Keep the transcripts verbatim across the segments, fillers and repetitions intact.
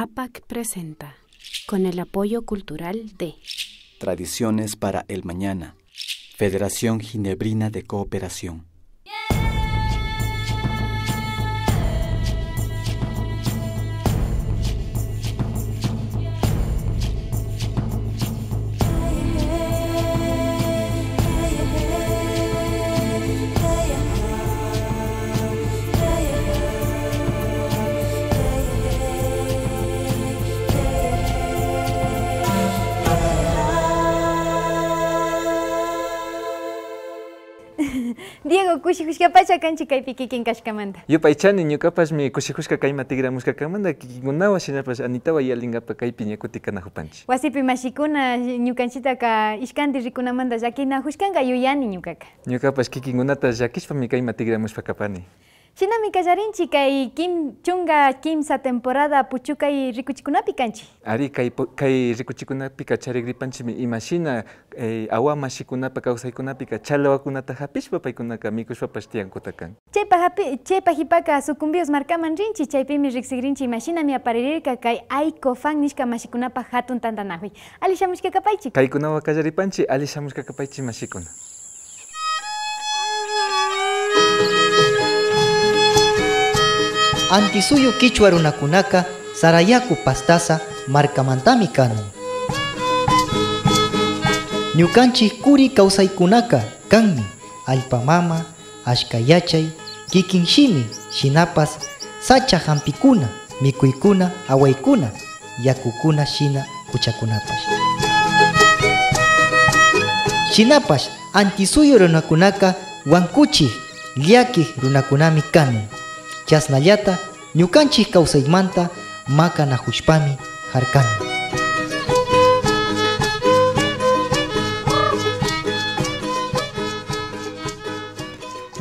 APAC presenta, con el apoyo cultural de Tradiciones para el Mañana, Federación Ginebrina de Cooperación. Diego, kushijushkapacha kanchi kaypi kikin kashkamanta. Yupaychani, ñukapashmi kushijushka kayma tigramushka kanmanta, kikinkunawan shinapash Anitawan yallinkapa kaypi ña kutikanajupanchi. Wasipi mashikuna, ñukanchitaka ishkanti rikunamanta llakinajushkanka yuyani ñukaka. Ñukapash kikinkunata llakishpami kayma tigramushpa kapani. Shinami kallarinchi kay kim-, chunka kimsa temporada puchukay rikuchikunapi kanchi. Ari, kay po-, kay rikuchikunapika charigripanchimi imashina, eh, awa mashikunapa kawsaykunapika chalwakunata japishpa paykunaka mikushpapash tiyankuta kan. Chaypa japi-, chaypa jipaka Sucumbíos markaman rinchi, chaypimi riksigrinchi imashinami aparirirka kay AICOFAN nishka mashikunapa jatun tantanajuy. Alli shamushka kapaychi. Kaykunawan kallaripanchi, alli shamushka kapaychi mashikuna. Antisuyu kichwa runakunaka Sarayaku Pastaza markamantami kanun. Ñukanchik kuri kawsaykunaka kanmi allpa mama, ashka yachay, kikin shimi, shinapash sacha jampikuna, mikuykuna, awaykuna, yakukuna shina juchakunapash. Shinapash antisuyu runakunaka wankuchik, llakik runakunami kanun. Chasnallata ñukanchik kawsaymanta makanajushpami jarkanun.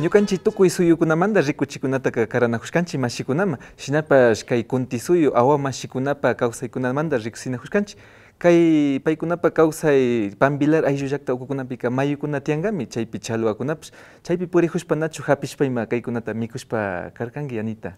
Ñukanchik tukuy suyukunamanta rikuchikunataka karanajushkanchik mashikunaman, shinapash kay kuntisuyu awa mashikunapa kawsaykunamanta rikusinajushkanchik. Kay paykunapa kawsay Pambilar ayllu llakta ukukunapika mayukuna tiyankami, chaypi chalwakunapash. Chaypi purijushpa nachu japishpa ima kaykunata mikushpa karkanki, Anita?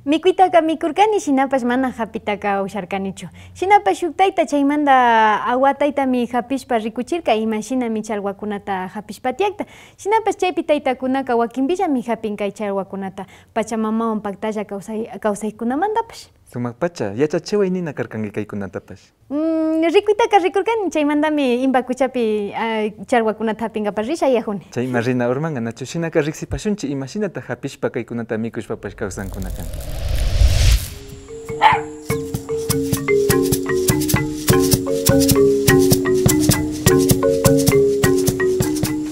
Mikuytaka mikurkani, shinapash mana japitaka usharkanichu. Shinapash shuk tayta chaymanta awa taytami japishpa rikuchirka imashinami chalwakunata japishpa tiyakta. Shinapash chaypi taytakunaka wakinpillami japin kay chalwakunata, pachamamawan paktalla kawsay-, kawsaykunamantapash. Sumak pacha, yachachiway nina karkanki kaykunatapash. Mm, rikuytaka rikurkani, chaymantami Imbakuchapi, ah, chalwakunata japinkapak rishayajuni. Chayma rina urmanka, nachu? Shinaka riksipashunchik imashinata japishpa kaykunata mikushpapash kawsankuna kan.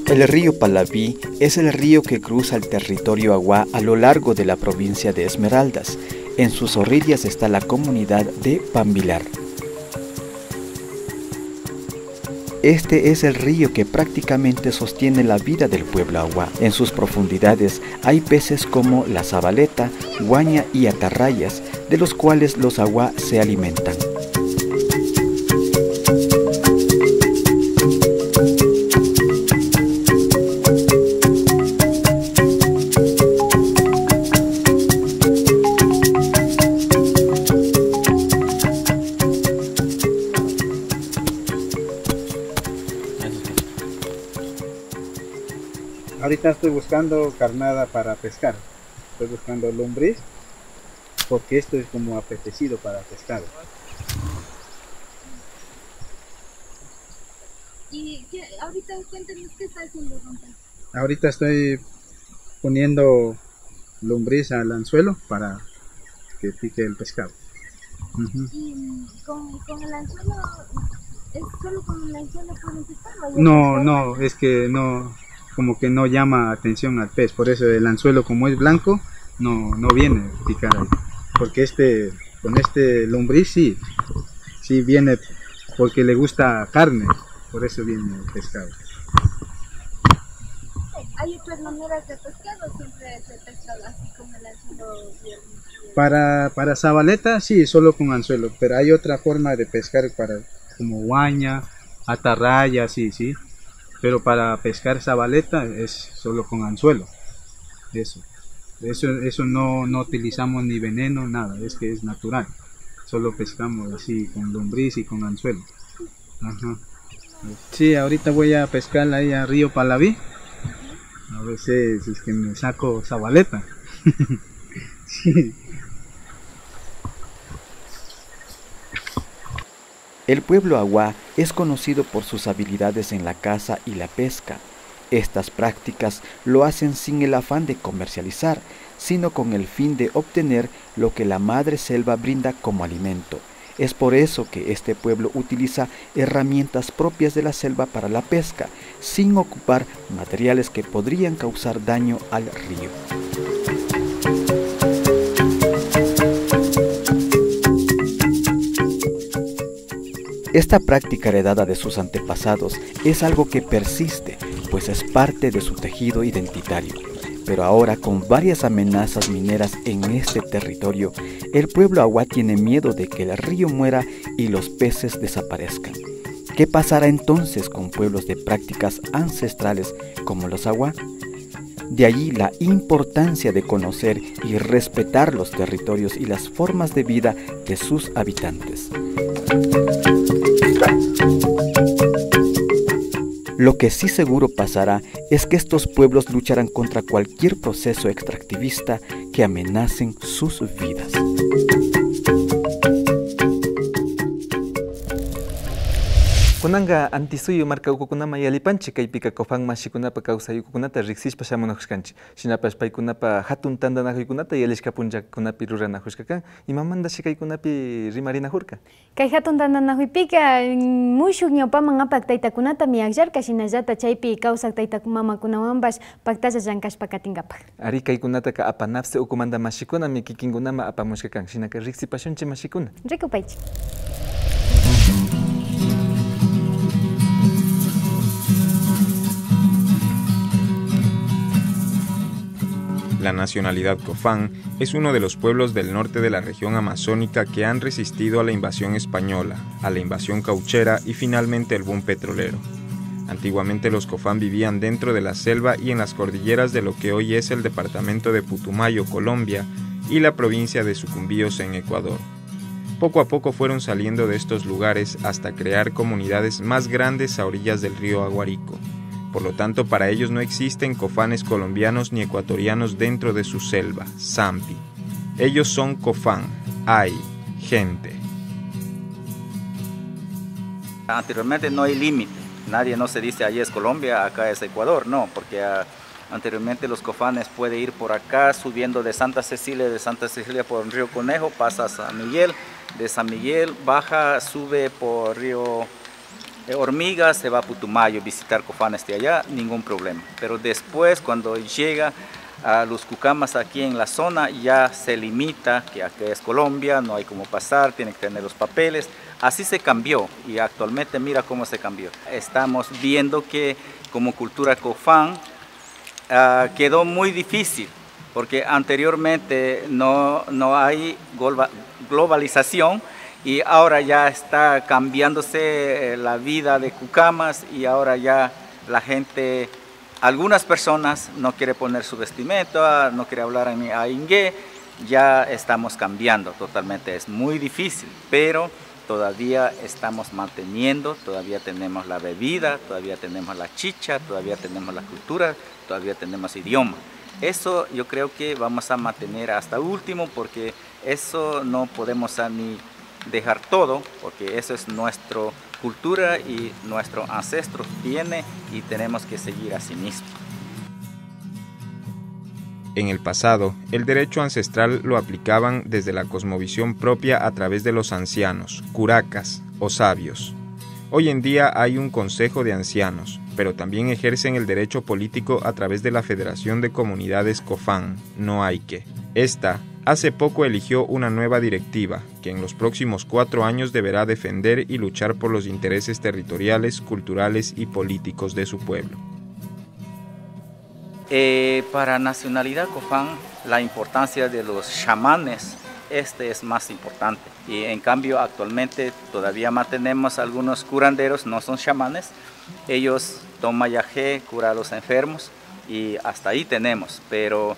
El río Palaví es el río que cruza el territorio Awa a lo largo de la provincia de Esmeraldas. En sus orillas está la comunidad de Pambilar. Este es el río que prácticamente sostiene la vida del pueblo Awa. En sus profundidades hay peces como la zabaleta, guaña y atarrayas, de los cuales los Awa se alimentan. Ahorita estoy buscando carnada para pescar. Estoy buscando lombriz porque esto es como apetecido para pescado. Y qué, ahorita cuéntenos qué está haciendo, don Pedro. Ahorita estoy poniendo lombriz al anzuelo para que pique el pescado. Ujú. Y, mm, con, con el anzuelo, ¿es solo con el anzuelo pueden pescar o hay otras formas? No, no, es que no, como que no llama atención al pez, por eso el anzuelo, como es blanco, no, no viene a picar ahí, porque este, con este lombriz sí, sí viene, porque le gusta carne, por eso viene el pescado. ¿Hay otras maneras de pescar o siempre se pesca así con el anzuelo y el Para, para zabaleta, sí, solo con anzuelo, pero hay otra forma de pescar para, como guaña, atarraya, sí, sí. Pero para pescar zabaleta es solo con anzuelo. Eso. Eso, eso no, no utilizamos ni veneno, nada, es que es natural. Solo pescamos así con lombriz y con anzuelo. Ajá. Sí, ahorita voy a pescar ahí a Río Palaví. A ver si, si es que me saco zabaleta. Sí. El pueblo Awa es conocido por sus habilidades en la caza y la pesca. Estas prácticas lo hacen sin el afán de comercializar, sino con el fin de obtener lo que la madre selva brinda como alimento. Es por eso que este pueblo utiliza herramientas propias de la selva para la pesca, sin ocupar materiales que podrían causar daño al río. Esta práctica heredada de sus antepasados es algo que persiste, pues es parte de su tejido identitario. Pero ahora, con varias amenazas mineras en este territorio, el pueblo Awa tiene miedo de que el río muera y los peces desaparezcan. ¿Qué pasará entonces con pueblos de prácticas ancestrales como los Awa? De allí la importancia de conocer y respetar los territorios y las formas de vida de sus habitantes. Lo que sí seguro pasará es que estos pueblos lucharán contra cualquier proceso extractivista que amenacen sus vidas. Kunanka Antisuyu marka ukukunaman yallipanchik. Kaypika Cofán mashikunapa kawsay ukukunata riksishpa shamunakushkanchik. Shinapash paykunapa hatun tantanakuykunata yallishka punllakunapi ruranakushka kan. Imamantashi kaykunapi rimarinakurka? Kay hatun tantanakuypika, mm, mushuk ñawpaman apak taytakunatami akllarka, shinallata chaypi kawsak tayta mamakunawanpash paktalla llankashpa katinkapak. Ari, kaykunataka apanapsi ukumanta mashikunami kikinkunaman apamushka kan. Shinaka riksipashunchik mashikuna. Rikupaychik. La nacionalidad Cofán es uno de los pueblos del norte de la región amazónica que han resistido a la invasión española, a la invasión cauchera y finalmente el boom petrolero. Antiguamente los Cofán vivían dentro de la selva y en las cordilleras de lo que hoy es el departamento de Putumayo, Colombia, y la provincia de Sucumbíos, en Ecuador. Poco a poco fueron saliendo de estos lugares hasta crear comunidades más grandes a orillas del río Aguarico. Por lo tanto, para ellos no existen cofanes colombianos ni ecuatorianos dentro de su selva, Zampi. Ellos son Cofán, hay, gente. Anteriormente no hay límite. Nadie no se dice, allí es Colombia, acá es Ecuador, no, porque, ah, anteriormente los Cofanes puede ir por acá, subiendo de Santa Cecilia, de Santa Cecilia por Río Conejo, pasa a San Miguel, de San Miguel baja, sube por Río, eh, Hormigas, se va a Putumayo, visitar Cofanes de allá, ningún problema. Pero después, cuando llega a los Cucamas aquí en la zona, ya se limita, que acá es Colombia, no hay cómo pasar, tiene que tener los papeles. Así se cambió y actualmente mira cómo se cambió. Estamos viendo que como cultura Cofán, ah, quedó muy difícil, porque anteriormente no, no hay golba-, globalización y ahora ya está cambiándose, eh, la vida de Cucamas y ahora ya la gente, algunas personas no quiere poner su vestimenta, no quiere hablar en aingué, ya estamos cambiando totalmente, es muy difícil, pero todavía estamos manteniendo, todavía tenemos la bebida, todavía tenemos la chicha, todavía tenemos la cultura, todavía tenemos idioma. Eso yo creo que vamos a mantener hasta último porque eso no podemos, ah, ni dejar todo, porque eso es nuestra cultura y nuestro ancestro tiene y tenemos que seguir así mismo. En el pasado, el derecho ancestral lo aplicaban desde la cosmovisión propia a través de los ancianos, curacas o sabios. Hoy en día hay un consejo de ancianos, pero también ejercen el derecho político a través de la Federación de Comunidades Cofán, Noaique. Esta, hace poco eligió una nueva directiva, que en los próximos cuatro años deberá defender y luchar por los intereses territoriales, culturales y políticos de su pueblo. Eh, para nacionalidad Cofán, la importancia de los chamanes, este es más importante. Y en cambio, actualmente todavía mantenemos algunos curanderos, no son chamanes. Ellos toman yagé, cura a los enfermos y hasta ahí tenemos. Pero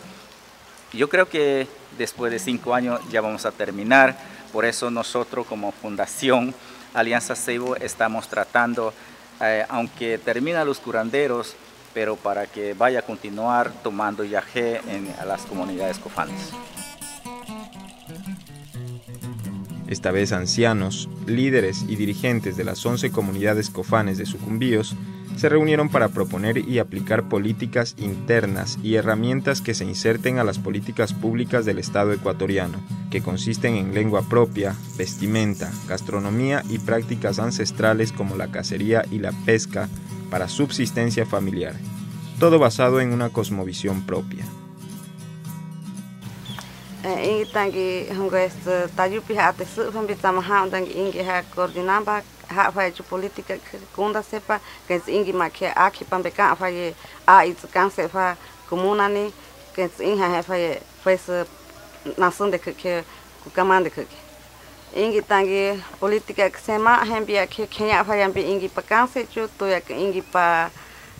yo creo que después de cinco años ya vamos a terminar, Por eso nosotros como Fundación Alianza Seibo estamos tratando, eh, aunque termina los curanderos, pero para que vaya a continuar tomando yagé en, a las comunidades cofanes. Esta vez ancianos, líderes y dirigentes de las once comunidades cofanes de Sucumbíos se reunieron para proponer y aplicar políticas internas y herramientas que se inserten a las políticas públicas del Estado ecuatoriano, que consisten en lengua propia, vestimenta, gastronomía y prácticas ancestrales como la cacería y la pesca para subsistencia familiar, todo basado en una cosmovisión propia. Eh, ingui tangui, jungo, este, tayupi jate su, jambi tama jao tangui ingui ja coordinamba, ja faya chu política kunda sepa, que es ingui ma que aki pambe ka faye, a itsu kan sepa, comuna ni, que es inja je faye, pues, eh, nasun de que, que, kukamande que, que. Ingui tangui política que sema, jembi a que, que ya faya bi ingui pa kanse chu, tuya que ingui pa,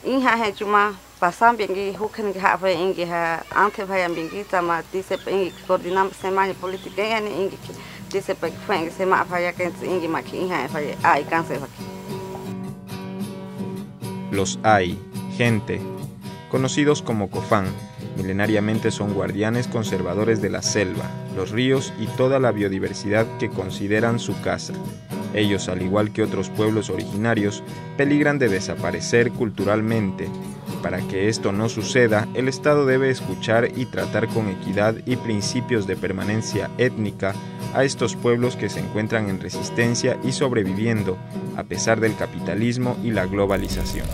inja je chu ma, Pasambi ngi jukani ngi jafue ingi ja ante fayambi ngi tama tisepa ingi coordinamba semaña política yani ingi tisepa fue ingi sema faya kensi ingi maki inja faya ai kanse faki. Los Ai, gente, conocidos como Cofán, milenariamente son guardianes conservadores de la selva, los ríos y toda la biodiversidad que consideran su casa. Ellos, al igual que otros pueblos originarios, peligran de desaparecer culturalmente. Y para que esto no suceda, el Estado debe escuchar y tratar con equidad y principios de permanencia étnica a estos pueblos que se encuentran en resistencia y sobreviviendo a pesar del capitalismo y la globalización.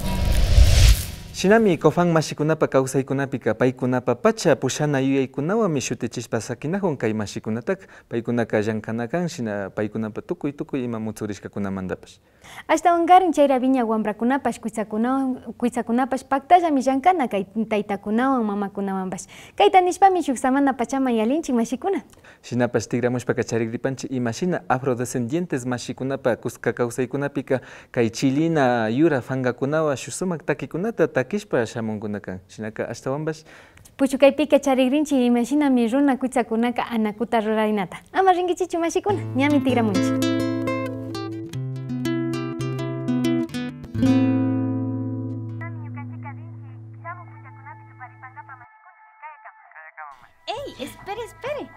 Shinami Cofán mashikunapa kawsaykunapika paykunapa pacha pushana yuyaykunawanmi shutichishpa sakinakun kay mashikunataka. Paykunaka llankana kan shina paykunapa tukuy tukuy ima mutsurishkakunamantapash. Ashtawankarin chayra wiñak wambrakunapash, kuytsakunawan, kuytsakunapash paktallami llankana kay taytakunawan, mamakunawanpash. Kayta nishpami shuk samana pachaman yalinchik, mashikuna. Shinapash tikramushpaka charigripanchik imashina afrodescendientes mashikunapa kuska kawsaykunapika kay chillina yura fangakunawan shuk sumak takikunata takishpa shamunkuna kan. Shinaka ashtawanpash Puchukaypika charigrinchik imashinami runa kuytsakunaka anakuta rurarinata. Ama rinkichichu mashikuna, ñami tikramunchik. Ey, espere, espere.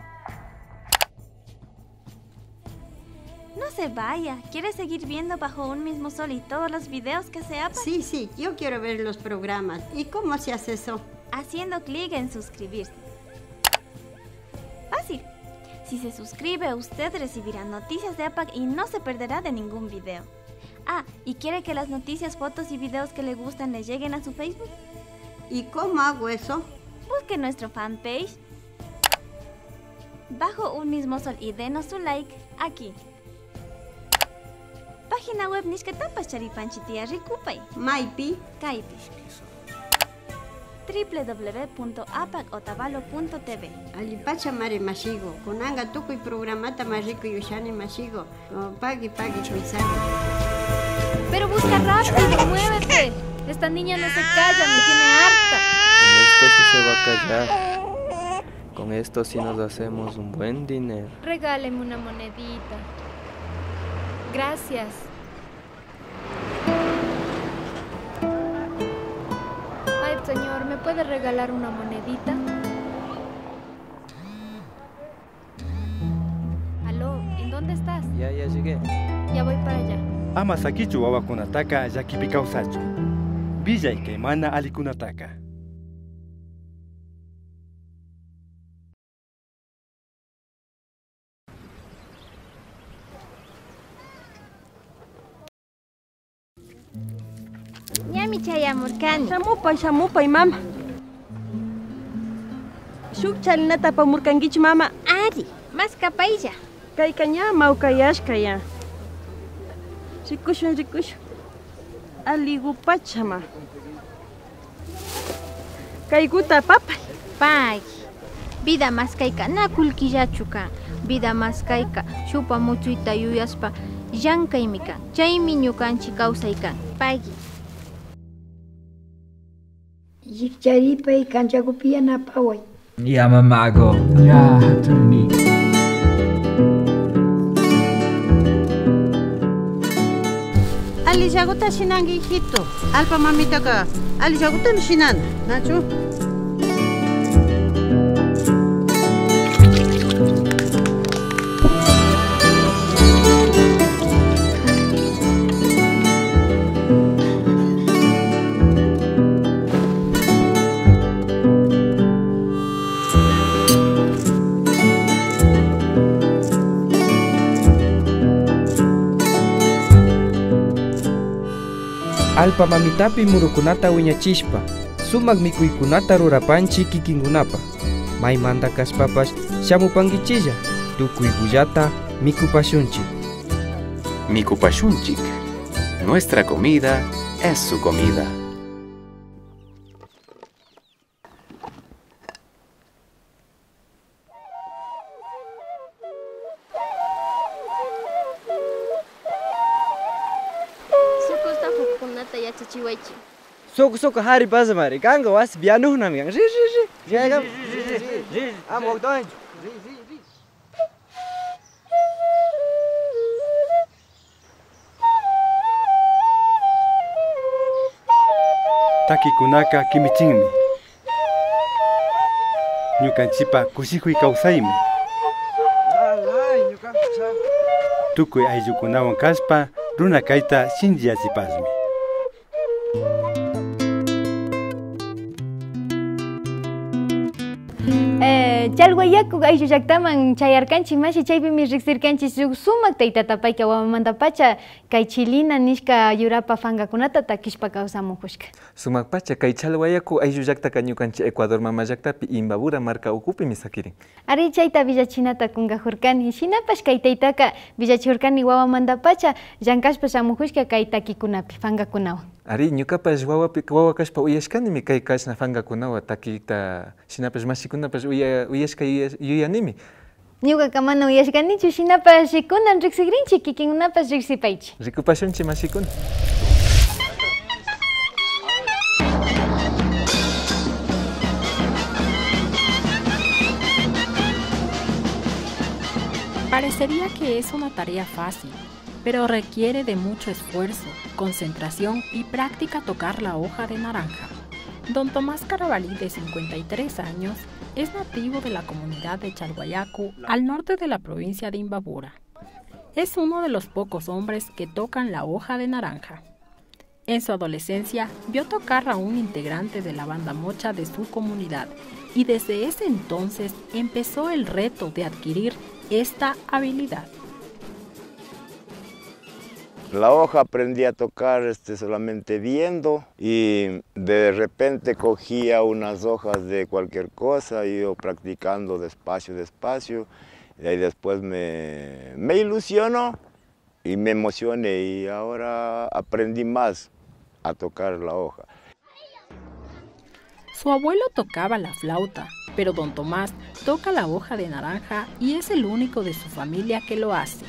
No se vaya. ¿Quiere seguir viendo Bajo un mismo sol y todos los videos que se apan? Sí, sí, yo quiero ver los programas. ¿Y cómo se hace eso? Haciendo clic en suscribirse. Fácil. Si se suscribe, usted recibirá noticias de apac y no se perderá de ningún video. Ah, ¿y quiere que las noticias, fotos y videos que le gustan le lleguen a su Facebook? ¿Y cómo hago eso? Busque nuestro fanpage Bajo un mismo sol y denos su like aquí. Página web nishkatapash charipanchik tiyarikupay. Maypi? Kaypi. W W W punto apac otavalo punto T V. Allipachamari mashiku, kunanka tukuy programatama rikuy ushani mashiku. Oh, pagui, pagui, cuisado. Pero busca rápido, muévete. Esta niña no se calla, me tiene harta. Con esto sí se va a callar. Con esto sí nos hacemos un buen dinero. Regáleme una monedita. Gracias. Ay, señor, ¿me puede regalar una monedita? Aló, ¿en dónde estás? Ya, ya llegué. Ya voy para allá. Ama sakichu wawakunataka llakipi kawsachun. Willay kay mana allikunataka. Ñami chayamurkani. Shamupay, shamupay, mama. Shuk chalinata apamurkankichu, mama? Ari, maskapaylla. Kayka ña mawkayashka ya. Rikushun, rikushun. Alliku pachama. Kaykuta apapay. Pagui. Vida maskayka na kullkillachu kan. Vida maskayka shukpa muchuyta yuyashpa llankaymi kan. Chaymi ñukanchik kawsay kan. Pagui. Llikcharipay, kanchakupi yanapaway. Ya, mamago. Ya, hatunmi. Allillaguta shinanki, hijito. Allpa mamitaka allillaguta shinana, nachu? Allpa mamitapi murukunata wiñachishpa, sumak mikuykunata rurapanchik kikinkunapa. Maymanta kashpapash shamupankichilla, tukuykullata mikupashunchik. Mikupashunchik. Nuestra comida es su comida. Sukusta hukkunata yachachiwaychik. Suku suku hari pasamari. Kanka wasipi yanuknami kan. Ri, ri, ri. Ri, ri, ri. Ama waktawanchu. Ri, ri, ri. Takikunaka kimichinmi. Ñukanchipa kushikuy kawsaymi. Tukuy ayllukunawan kashpa runa kayta shinchiyachipashmi. Eh, Challwa Yaku ayllu llaktaman chayarkanchik mashi, chaypimi riksirkanchik shuk sumak taytata, payka wawamantapacha kay chilina nishka yurapa pankakunata takishpa kawsamukushka. Sumakpacha, kay Challwa Yaku ayllu llaktaka ñukanchik Ecuador mama llaktapi Imbabura marka ukupimi sakirin. Ari, chayta willachinata kunkakurkani. Shinapash kay taytaka willachurkani wawamantapacha llankashpa shamukushka kay takikunapi pankakunawan. Ari, ñukapash wawapi, wawa kashpa uyashkanimi kay kashna pankakunawan takita, shinapash mashikunapash uya, uyashka yuya, yuyanimi. Ñukaka mana uyashkanichu, shinapash kunan riksigrinchik, kikinkunapash riksipaychik. Rikupashunchik mashikuna. Parecería que es una tarea fácil, pero requiere de mucho esfuerzo, concentración y práctica tocar la hoja de naranja. Don Tomás Carabalí, de cincuenta y tres años, es nativo de la comunidad de Chalhuayacu, al norte de la provincia de Imbabura. Es uno de los pocos hombres que tocan la hoja de naranja. En su adolescencia, vio tocar a un integrante de la banda mocha de su comunidad y desde ese entonces empezó el reto de adquirir esta habilidad. La hoja aprendí a tocar, este, solamente viendo y de repente cogía unas hojas de cualquier cosa, iba practicando despacio, despacio, y ahí después me, me ilusionó y me emocioné y ahora aprendí más a tocar la hoja. Su abuelo tocaba la flauta, pero don Tomás toca la hoja de naranja y es el único de su familia que lo hace.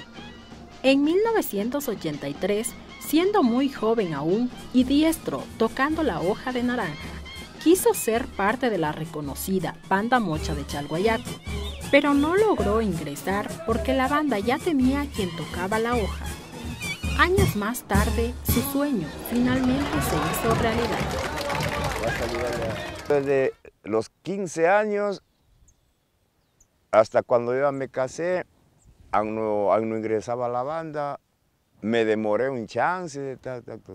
En mil novecientos ochenta y tres, siendo muy joven aún y diestro tocando la hoja de naranja, quiso ser parte de la reconocida Banda Mocha de Chalhuayacu, pero no logró ingresar porque la banda ya tenía quien tocaba la hoja. Años más tarde, su sueño finalmente se hizo realidad. Desde los quince años hasta cuando yo ya me casé, aún no, aún no ingresaba a la banda, me demoré un chance de ta-, ta-, ta-,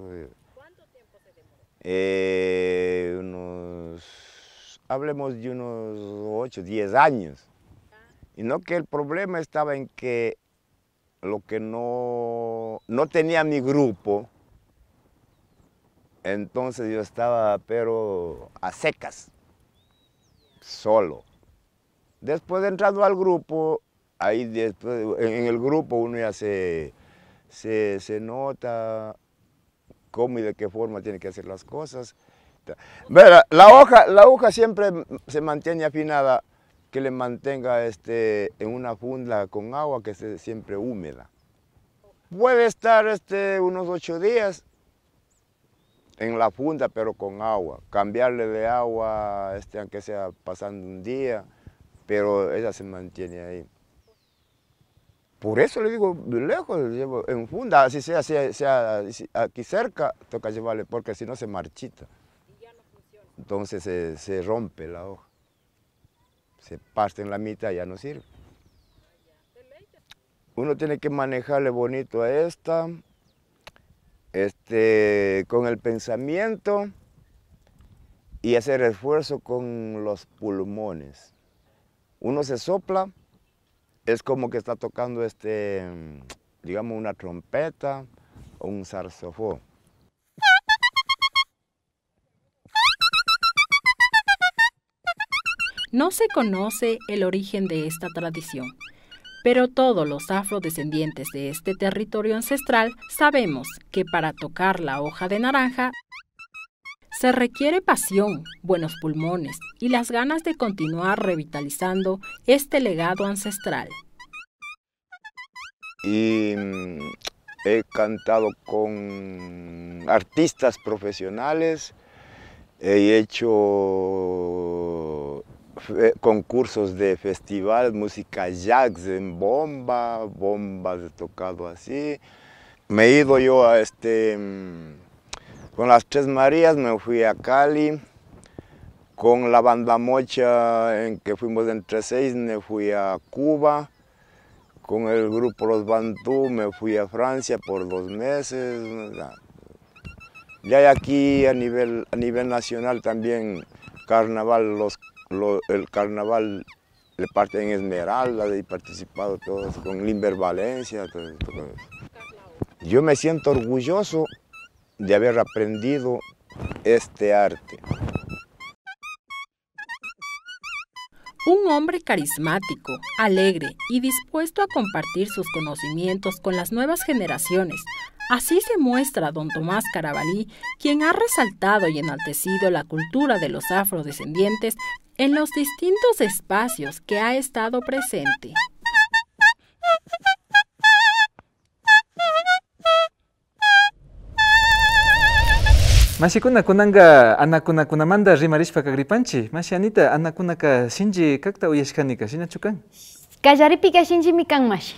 eh, unos, hablemos de unos ocho, diez años. Y no que el problema estaba en que lo que no, no tenía mi grupo, entonces yo estaba, pero a secas, solo. Después de entrando al grupo, ahí después, en, en el grupo uno ya se, se, se nota cómo y de qué forma tiene que hacer las cosas. Verá, la hoja, la hoja siempre se mantiene afinada, que le mantenga, este, en una funda con agua que esté siempre húmeda. Puede estar, este, unos ocho días en la funda, pero con agua. Cambiarle de agua, este, aunque sea pasando un día, pero ella se mantiene ahí. Por eso le digo, lejos, llevo en funda, así sea, sea, sea, así, aquí cerca, toca llevarle, porque si no se marchita. Entonces se, se rompe la hoja. Se parte en la mitad, ya no sirve. Uno tiene que manejarle bonito a esta, este, con el pensamiento y hacer esfuerzo con los pulmones. Uno se sopla, es como que está tocando, este, digamos, una trompeta o un saxofón. No se conoce el origen de esta tradición, pero todos los afrodescendientes de este territorio ancestral sabemos que para tocar la hoja de naranja se requiere pasión, buenos pulmones y las ganas de continuar revitalizando este legado ancestral. Y mm, he cantado con artistas profesionales, he hecho fe- concursos de festival, música jazz en bomba, bombas he tocado así. Me he ido yo a este, mm, con las Tres Marías, me fui a Cali, con la banda Mocha en que fuimos entre seis, me fui a Cuba. Con el grupo Los Bantú me fui a Francia por dos meses. Ya, ya aquí a nivel, a nivel nacional también carnaval, los, lo- el carnaval le parte en Esmeralda, he participado todos, con Limber Valencia, todo, todo eso. Yo me siento orgulloso de haber aprendido este arte. Un hombre carismático, alegre y dispuesto a compartir sus conocimientos con las nuevas generaciones. Así se muestra don Tomás Carabalí, quien ha resaltado y enaltecido la cultura de los afrodescendientes en los distintos espacios que ha estado presente. Mashikuna, kunanka anakunakunamanta rimarishpa kagripanchi. Mashi Anita, anakunaka shinchi kakta uyashkanika, shinachu kan? Kallaripika shinchimi kan, mashi.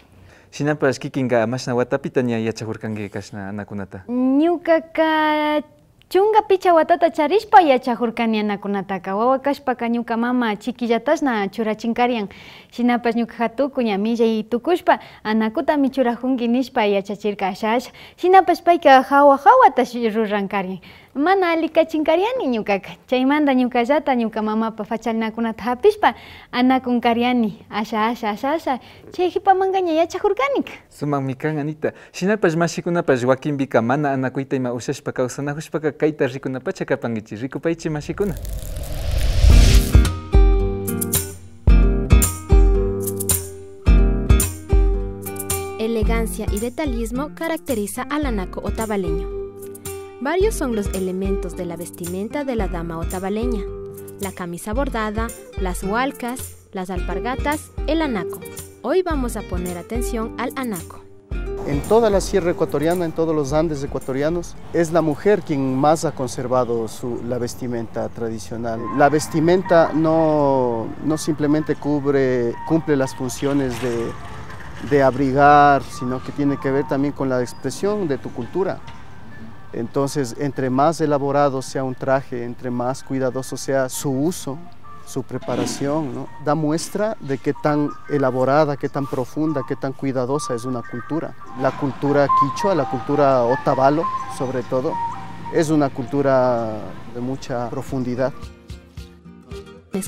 Shinapash kikinka mashna watapita ña yachajurkanki kashna anakunata? Ñukaka chunka picha watata charishpa yachajurkani anakunataka. Wawa kashpaka ñuka mama chikillatashna churachin karian. Shinapash ñuka jatuku ña millay tukushpa anakutami churajunki nishpa yachachirka asha asha. Shinapash payka jawa jawata ruran karian. Mana alli kachin kariani ñukaka. Chaymanta ñukallata ñuka mamapa fachalinakunata japishpa anakun kariani asha asha asha asha. Chay jipamanka ña yachajurkanika. Sumakmi kan, Anita. Shinapash mashikunapash wakinpika mana anakuyta ima ushashpa kawsanajushpaka kayta rikunapacha kapankichi. Rikupaychi, mashikuna. Elegancia y detallismo caracteriza al anaco otavaleño. Varios son los elementos de la vestimenta de la dama otavaleña: la camisa bordada, las hualcas, las alpargatas, el anaco. Hoy vamos a poner atención al anaco. En toda la sierra ecuatoriana, en todos los Andes ecuatorianos, es la mujer quien más ha conservado su, la vestimenta tradicional. La vestimenta no, no simplemente cubre, cumple las funciones de, de abrigar, sino que tiene que ver también con la expresión de tu cultura. Entonces, entre más elaborado sea un traje, entre más cuidadoso sea su uso, su preparación, ¿no? Da muestra de qué tan elaborada, qué tan profunda, qué tan cuidadosa es una cultura. La cultura quichua, la cultura otavalo, sobre todo, es una cultura de mucha profundidad.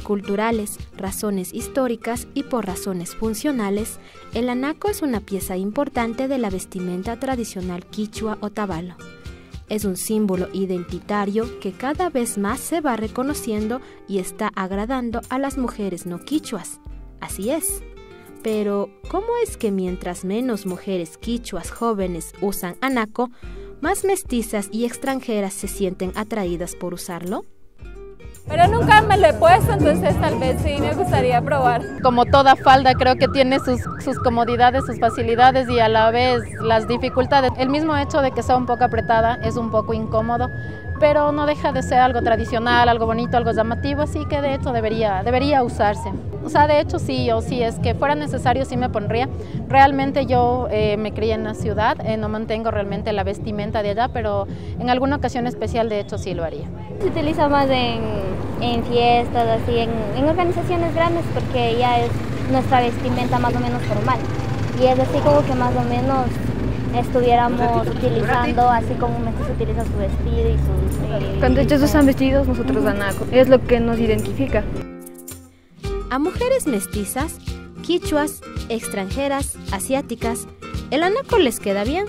Culturales, razones históricas y por razones funcionales, el anaco es una pieza importante de la vestimenta tradicional quichua otavalo. Es un símbolo identitario que cada vez más se va reconociendo y está agradando a las mujeres no quichuas. Así es. Pero, ¿cómo es que mientras menos mujeres quichuas jóvenes usan anaco, más mestizas y extranjeras se sienten atraídas por usarlo? Pero nunca me lo he puesto, entonces tal vez sí me gustaría probar. Como toda falda, creo que tiene sus, sus comodidades, sus facilidades y a la vez las dificultades. El mismo hecho de que sea un poco apretada es un poco incómodo, pero no deja de ser algo tradicional, algo bonito, algo llamativo, así que de hecho debería, debería usarse. O sea, de hecho sí, yo sí, es que fuera necesario sí me pondría. Realmente yo eh, me crié en la ciudad, eh, no mantengo realmente la vestimenta de allá, pero en alguna ocasión especial de hecho sí lo haría. Se utiliza más en, en fiestas, así, en, en organizaciones grandes, porque ya es nuestra vestimenta más o menos formal. Y es así como que más o menos estuviéramos utilizando, así como un mestizo utiliza su vestido y sus... eh, Cuando ellos usan vestidos, nosotros anacos. Es lo que nos identifica. A mujeres mestizas, quichuas, extranjeras, asiáticas, el anaco les queda bien,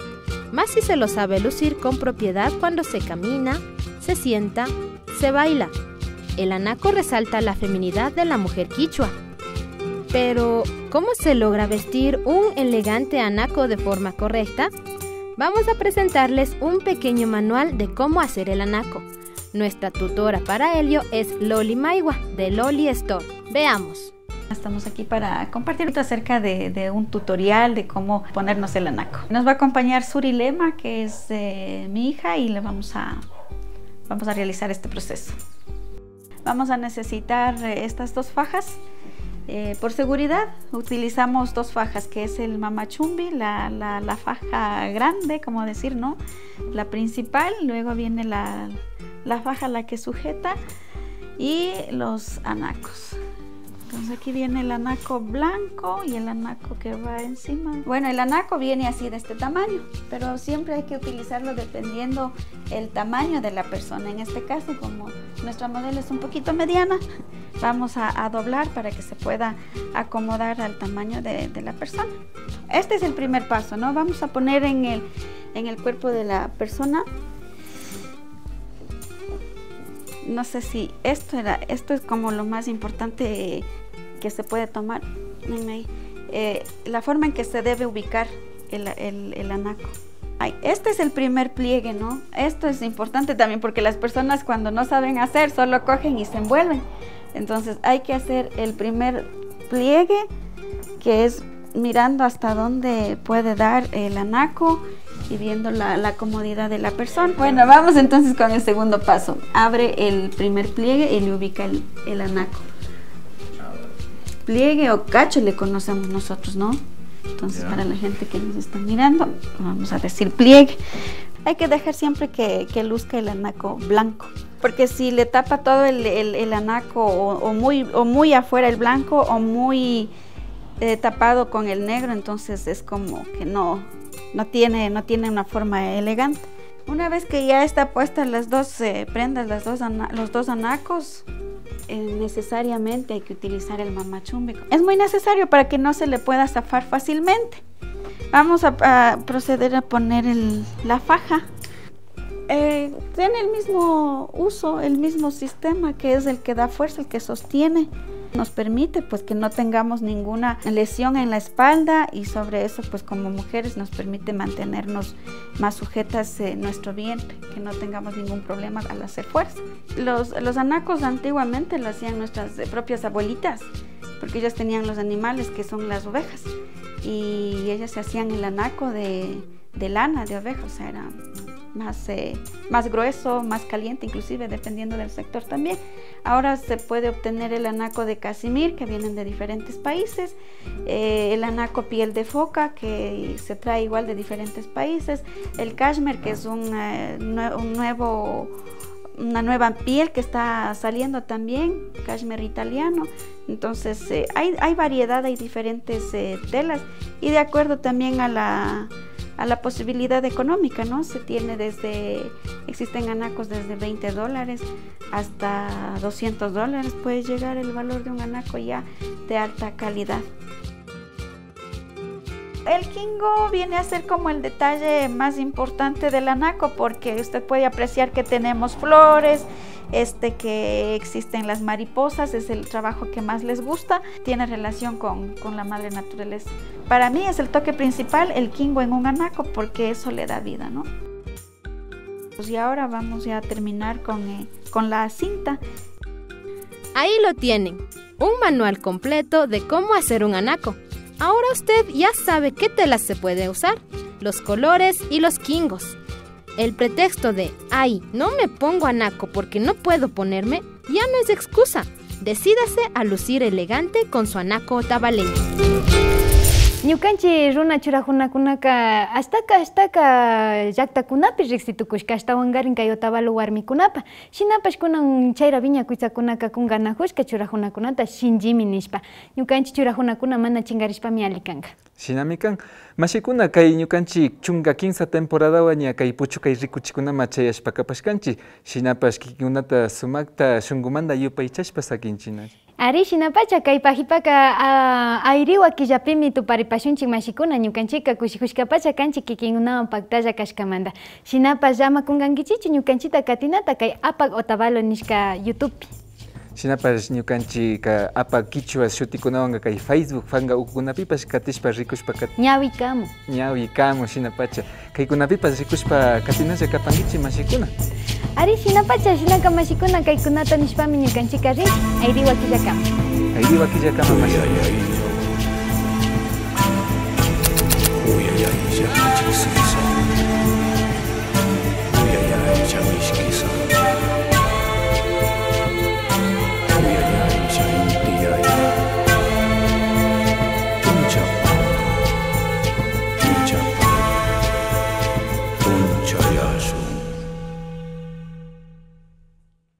más si se lo sabe lucir con propiedad cuando se camina, se sienta, se baila. El anaco resalta la feminidad de la mujer quichua. Pero, ¿cómo se logra vestir un elegante anaco de forma correcta? Vamos a presentarles un pequeño manual de cómo hacer el anaco. Nuestra tutora para ello es Loli Maigua, de Loli Store. Veamos. Estamos aquí para compartir acerca de, de un tutorial de cómo ponernos el anaco. Nos va a acompañar Suri Lema, que es eh, mi hija, y le vamos a, vamos a realizar este proceso. Vamos a necesitar eh, estas dos fajas. Eh, por seguridad utilizamos dos fajas, que es el mamachumbi, la, la- la faja grande, como decir, ¿no? La principal, luego viene la, la faja, la que sujeta, y los anacos. Entonces aquí viene el anaco blanco y el anaco que va encima. Bueno, el anaco viene así de este tamaño, pero siempre hay que utilizarlo dependiendo el tamaño de la persona. En este caso, como nuestra modelo es un poquito mediana, vamos a, a doblar para que se pueda acomodar al tamaño de, de la persona. Este es el primer paso, ¿no? Vamos a poner en el, en el cuerpo de la persona. No sé si esto era, esto es como lo más importante que se puede tomar. Ven ahí. Eh, la forma en que se debe ubicar el, el- el anaco. Ay, este es el primer pliegue, ¿no? Esto es importante también porque las personas cuando no saben hacer, solo cogen y se envuelven. Entonces hay que hacer el primer pliegue, que es mirando hasta dónde puede dar el anaco y viendo la, la comodidad de la persona. Bueno, vamos entonces con el segundo paso. Abre el primer pliegue y le ubica el, el anaco. Pliegue o cacho le conocemos nosotros, ¿no? Entonces, ya, para la gente que nos está mirando, vamos a decir pliegue. Hay que dejar siempre que, que luzca el anaco blanco, porque si le tapa todo el, el- el anaco o, o muy, o muy afuera el blanco o muy eh, tapado con el negro, entonces es como que no, no tiene, no tiene una forma elegante. Una vez que ya está puestas las dos eh, prendas, las dos ana- los dos anacos, eh, necesariamente hay que utilizar el mamachumbi. Es muy necesario para que no se le pueda zafar fácilmente. Vamos a, a proceder a poner el- la faja. Eh, tiene el mismo uso, el mismo sistema, que es el que da fuerza, el que sostiene. Nos permite pues que no tengamos ninguna lesión en la espalda y sobre eso pues como mujeres nos permite mantenernos más sujetas eh, nuestro vientre, que no tengamos ningún problema al hacer fuerza. Los, los anacos antiguamente lo hacían nuestras eh, propias abuelitas, porque ellas tenían los animales que son las ovejas y ellas se hacían el anaco de, de lana de oveja, o sea, era más, eh, más grueso, más caliente, inclusive dependiendo del sector también. Ahora se puede obtener el anaco de casimir, que vienen de diferentes países, eh, el anaco piel de foca, que se trae igual de diferentes países, el cashmere, que es un, eh, nue- un nuevo, una nueva piel que está saliendo también, cashmere italiano. Entonces, eh, hay, hay variedad, hay diferentes eh, telas y de acuerdo también a la, a la posibilidad económica, ¿no? Se tiene desde, existen anacos desde veinte dólares hasta doscientos dólares puede llegar el valor de un anaco ya de alta calidad. El kingo viene a ser como el detalle más importante del anaco porque usted puede apreciar que tenemos flores, este, que existen las mariposas, es el trabajo que más les gusta, tiene relación con, con la madre naturaleza. Para mí es el toque principal el kingo en un anaco porque eso le da vida, ¿no? Pues y ahora vamos ya a terminar con, eh, con la cinta. Ahí lo tienen, un manual completo de cómo hacer un anaco. Ahora usted ya sabe qué telas se puede usar, los colores y los kingos. El pretexto de "ay, no me pongo anaco porque no puedo ponerme" ya no es excusa. Decídase a lucir elegante con su anaco otavaleño. Ñukanchik runa churajunakunaka ashtaka, ashtaka llaktakunapi riksi tukushka, ashtawankarin kay Otavalo warmikunapa. Shinapash kunan chayra wiña kuytsakunaka kunganajushka churajunakunata shinllimi nishpa. Ñukanchik churajunakuna mana chinkarishpami alli kanka. Shinami kan. Mashikuna, kay ñukanchik chunka kimsa temporadawan ña kay puchukay rikuchikunaman chayashpa kapashkanchik. Shinapash kikinkunata sumakta shunkumanta yupaychashpa sakinchik, ¿no? Ari, shinapacha kay pagipaka, a, ayriwa killapimi tuparipashunchik mashikuna, ñukanchikka kushijushkapacha kanchik kikinkunawan paktalla kashkamanta. Shinapash ama kunkankichichu ñukanchikta katinata kay Apak Otavalo nishka YouTubepi. Shinapash ñukanchikka Apak Kichwa shutikunawanka kay Facebook panka ukukunapipash katishpa rikushpa kat-, ñawikamun. Ñawikamun, shinapacha kaykunapipash rikushpa katinalla kapankichik mashikuna. Ari, shinapacha, shinaka mashikuna, kaykunata nishpami ñukanchikka rin, ayriwa killakama. Ayriwa killakama, mashikuna.